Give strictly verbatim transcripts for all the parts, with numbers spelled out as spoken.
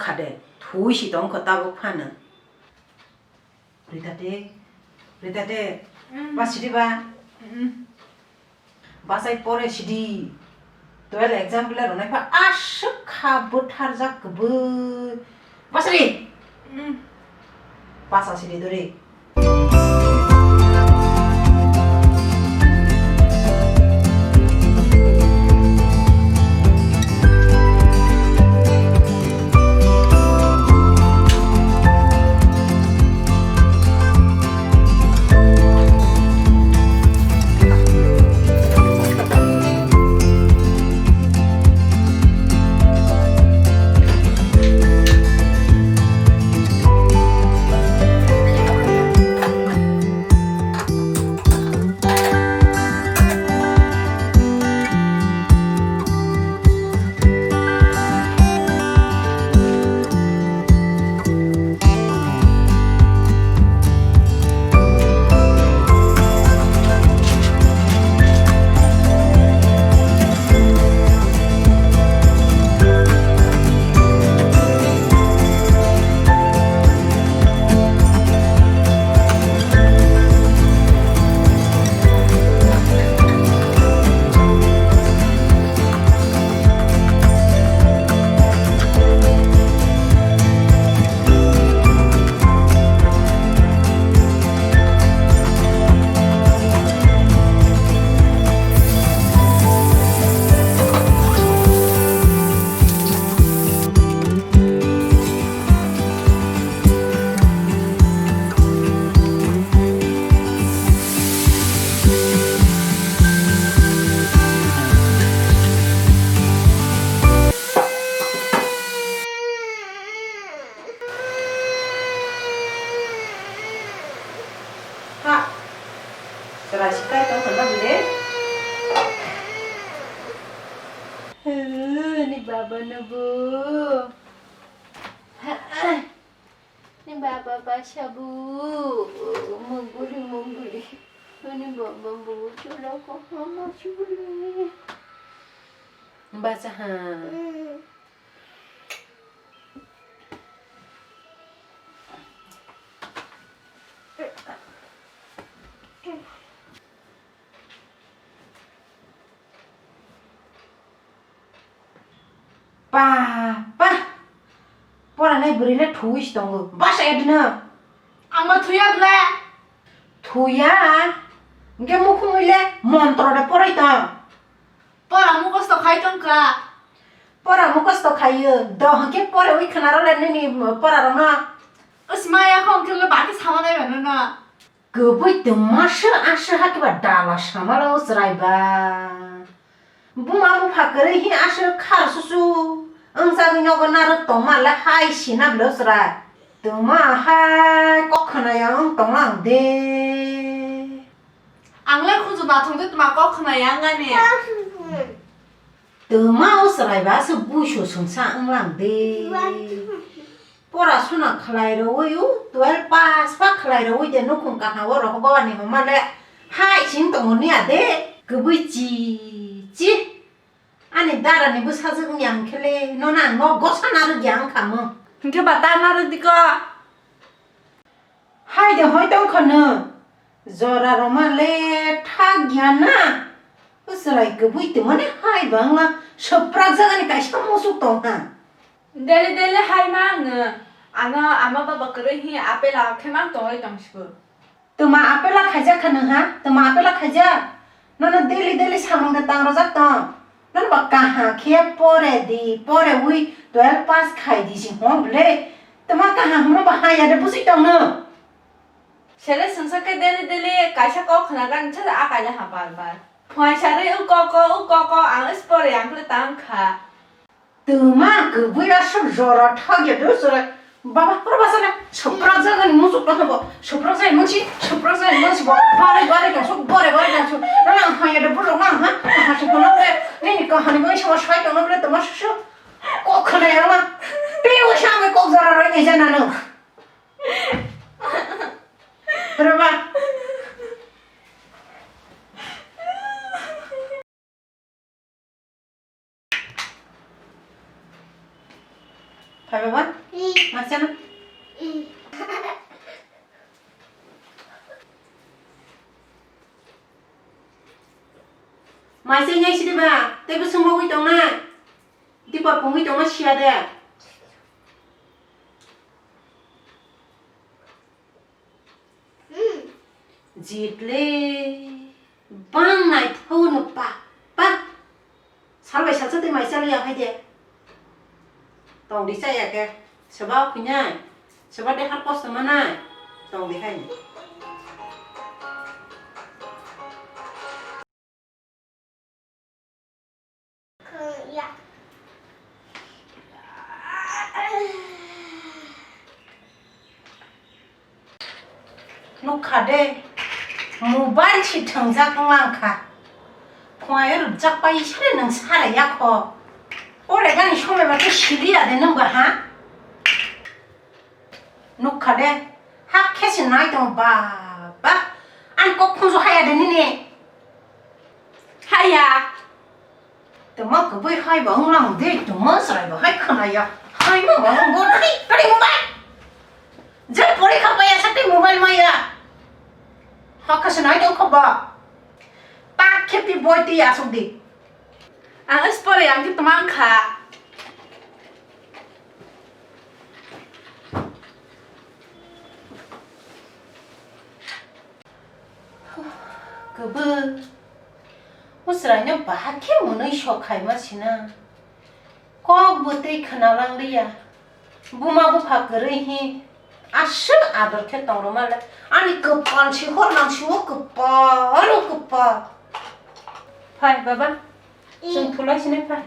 Khade, thui si tong kho tabuk phano. Rita de, Rita de, Mm. Ba sidi ba? Mm. Bachai pore sidi. Twelve exam le ronai pha aswk kha bwtharjak kwbwi. Basri! Mm. Basa sidi dori. Ha. Chwrai si kai tong kha na bwle? Ni baba no bo. Ni baba basa bo. Munguli munguli. Ni baba bo chwla ko hama chwli. Basa ha. Pa, pa. Poranai bwrwi le thuwi si tongo. Basa edino. Ang ma thuya bwle. Thuya. Hwnkhe mukhungwi le montro de porai tong. Pora mukosto khai tongkha. Pora mukosto khaiyo. Do hwnkhe porewi khwnaro le nini pora rokno. Os maya kho hwnkhe le bati sama nai mano no. Kwbwi twma se aswk ha kiba dala samalo chwrai ba. Buma bupha kwrwi hi aswk khar susu. Wngjagwi nogo narwk tongma le hai sina bwle chwrai. Twma hai kok khwnaya wng tonglang de. Ang le khuju nathong de twma kok khwnaya wngani. Twma o chwrai ba se buisu sungsa wnglang de. Pora suna khlai rwui u twelve pass pa khlai rwui de nukhung kaham o rohor baba ni homa le hai sing tongo niya de. Kwbui chi chi. Ani dara ni bwsajwk wngya hwnkhe le nono ang nok gosa narwk ya wngkha mo. Hwnkhe ba ta narwk di ko. Hai de hoi tong kho nw. Jora rwma le thak ya na. O chwrai kwbui tongmani hai bangla swprak jagani kaisa musuk tong ha. Dele dele hai ma ang nw. Ano ama baba kwrwi hi apela khe mang tongwi tong sibo. Twma apela khaijak kha nw ha? Twma apela khaijak? Nono daily daily samung de tang rwjak tong. Nono ba kaham khe pore di, pore ui twelve pass khai di si hwn bwle. Twma kaham hwnma ba haya de bujui tong nw. Sele swngsa khe daily daily kaisa kok khna gani sa a kaila ha bar bar. Phuaisari u koko u koko ang is pore ang khle tang kha. Twma kwbui aswk jora thok ya do chwrai. Baba, oro basa le, swprak jagani muchuk no habo. Swprak jagani mungsi, swprak jagani mungsi bo. Bare bare tong sok, bare bare tong sok. Nang haya do bujok nang ha. Ha se kono le, nini kahani bai sama sai tong le twma susu. Kok khna ya ma. Pe o sa me kok jora roi ni jana no. Rwma. Hai baba? Masa na? Maisa nyai sidi ba, tei bwswng rogwi tongnai. Dipa pungwi tongma siya de. Jitle bang naithau no pa pa. Sal bai salsa tei mai chaliya hai de. Tong di chaya khe. Soba khuinai. Soba de har kosto manai. Tong di hai. Nukha de, mobile si thwngjak wngkha. Phungaio rwjak pai sare nwng sara yakho. Ore gani somoi ba khe siliya de nwng ba ha? Nukha de, hak khe se nai tongo ba, ba. Ani kok khunju haya de nini. Haya. Tongma kwbwi hai ba wngna mung de, tongma chwrai ba hai khwnaya. Hai ma ba wng bo tadi, tadi mobile. Je porikha paya sa tei mobile maya. Hak khe se nai tongkha ba. Tak khe pi boi twi asuk di. Ang spore ang khe tongma wngkha. Kwbwi. O chwraino bahai khe mwnwi sok khaima sina. Kok bo tei khwnalang liya. Buma bupha kwrwi hi aswk ador khe tongrwma le. Ani kwpal si hor nang si o kwpal o kwpal. Phai baba. Chwng thulai sinai phai.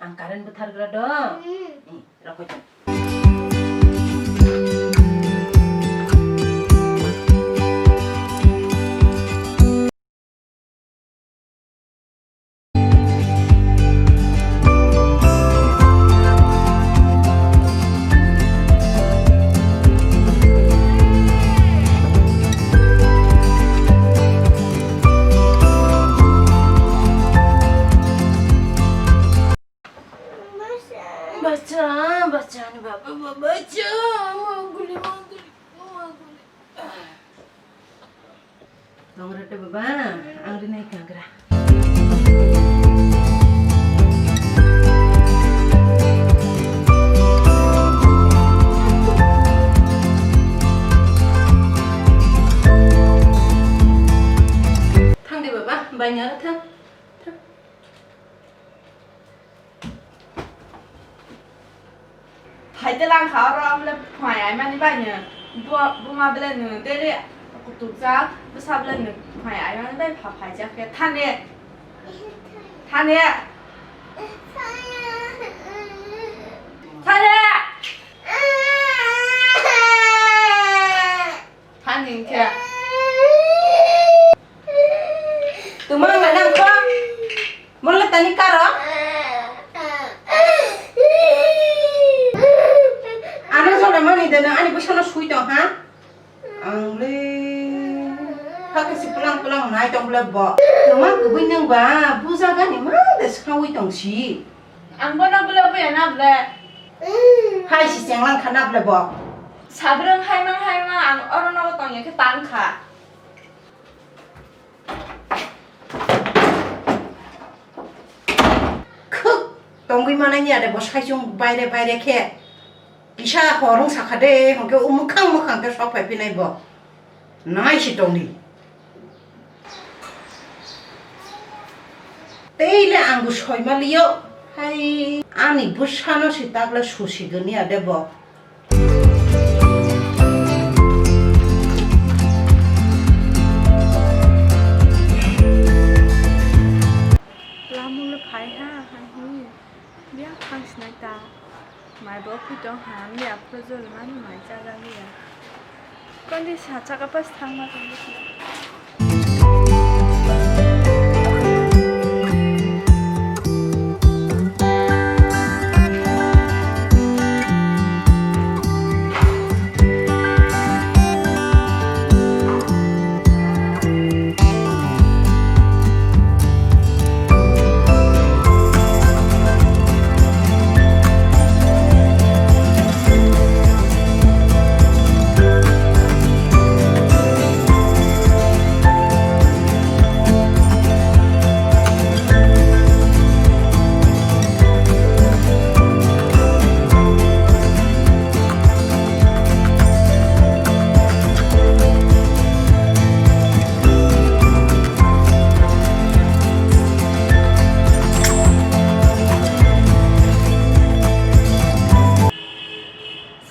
Ang current bwthargra do. Hmm. Eh, rokoi tong. Bacha, bacha ni baba, bacha, maguli, maguli, maguli. Tongra de baba, ang rinai kangra. Thang de baba, baina thang. Thang. Phaite lang kha oro, amle phai ai mani bai no. Bo, buma bele no dele kutuk jak, bwsa bele no phai ai mani bai pha phai jak khe thane. Thane. Thane. Thani khe. Tuma nang kho. Mola tani karo. Ano jole mani de nang ani bwsano sui tong ha. Ang le. Hakhe si pulang pulang nai tong le bo. Tuma kubui nang ba. Buja gani ma de sawi tong si. Ang bono bwle buya na bwle. Hai si chenglang kha na bwle bo. Sabrwng hai mang hai mang ang oro nogo tongya khe tang kha. Khuk tongwi manani ade bo saichung baire baire khe. Kisa horung sakha de, hwnkhe o mwkhang mwkhang khe sok phai phinai bo. Nai si tongdi. Teile angbo soima liyo, hai ani bwsano si takle susigwni ade bo. Lamule phai ha, hai hi. Biya khang sinai ta. Mai bo phi tong ha, mi aphuru jol mani mai cha ja liya. Kondi sa chaka pas thang ma tong.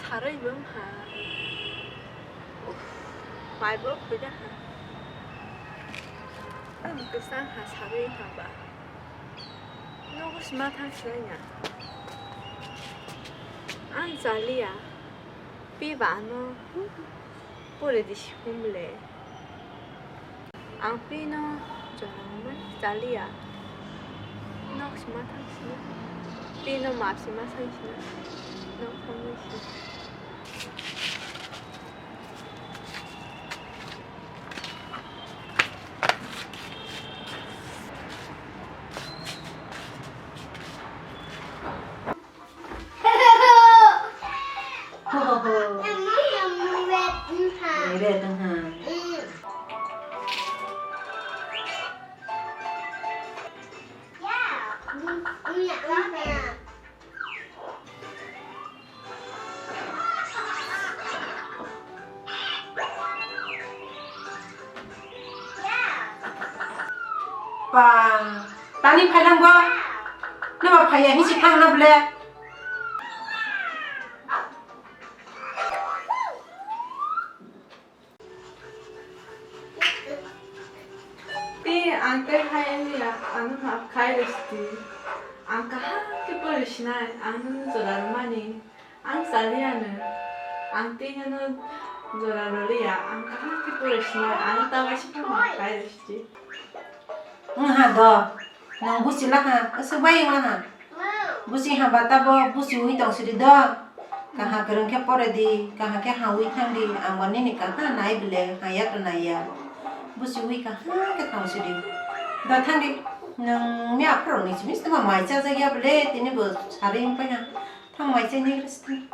Sarwi bwng ha. Uff, mai bo phuida ha. Ang kwchang ha sarwi ha ba. Nogo sima thang sinai na. Ang chaliya. Pi ba ano. Pore di si humle. Ang pino chwla mani chaliya. Nok sima thang sina. Pino map sima thang sina. Nok thang sina. Ho, ho, ho. Ere tong ha. Ba, tani phainang bo? Nima phaiya hinsi thangna ble? Tei ang tei hai wngya, ang no map khai rwsti. Ang kaham khe pore sinai, ang no jora rwmani. Ang chaliya no, ang tei no jora rwliya, ang kaham khe pore sinai, ang no ta waisa khe map khai rwsti. Wngha do, nwng busi laha, aswk bai wnglaha. Busi haba tabo busi wi tong sidi do. Kaha kwrwng khe pore di, kaha khe ha wi thang di, ang bo nini kaha nai bile, ha ya to nai ya. Busi wi kaha khe tong sidi. Do thang di, nwng mi aphuru ni simi sima mai cha jak ya bile, tini bo sari wng pai ha. Thang mai cha ni rwsti.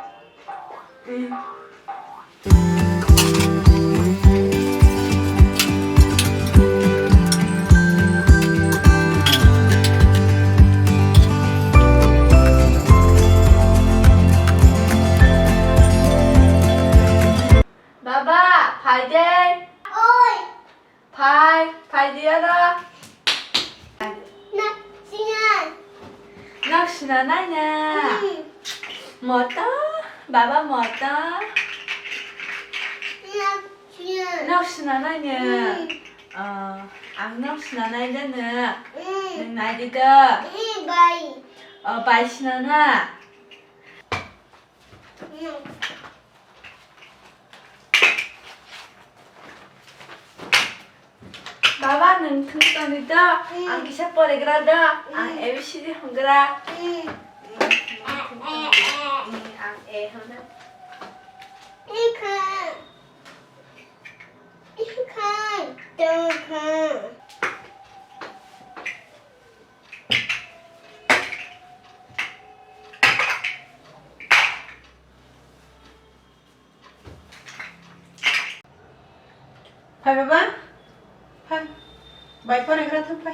Baba, phai de. Oi. Phai, phai di oro. Nok sinai. Nok sinanai na. Hmm. Moto, baba moto. Nok sinai. Nok sinanai na. Hmm. Oh, ang nok sinanai de na. Hmm. Nwng nai di do. Hmm, bai. Oh, bai sinana. Hmm. Baba, nwng thwng tongdi do? Mm. Ang kisa poregra do? Ang Mm. A B C D hwngra. Mm. Mm, ang A hwngra. Ikha. Ikha. Tongkha. Phai baba, phai. Bai pore gra thang phai.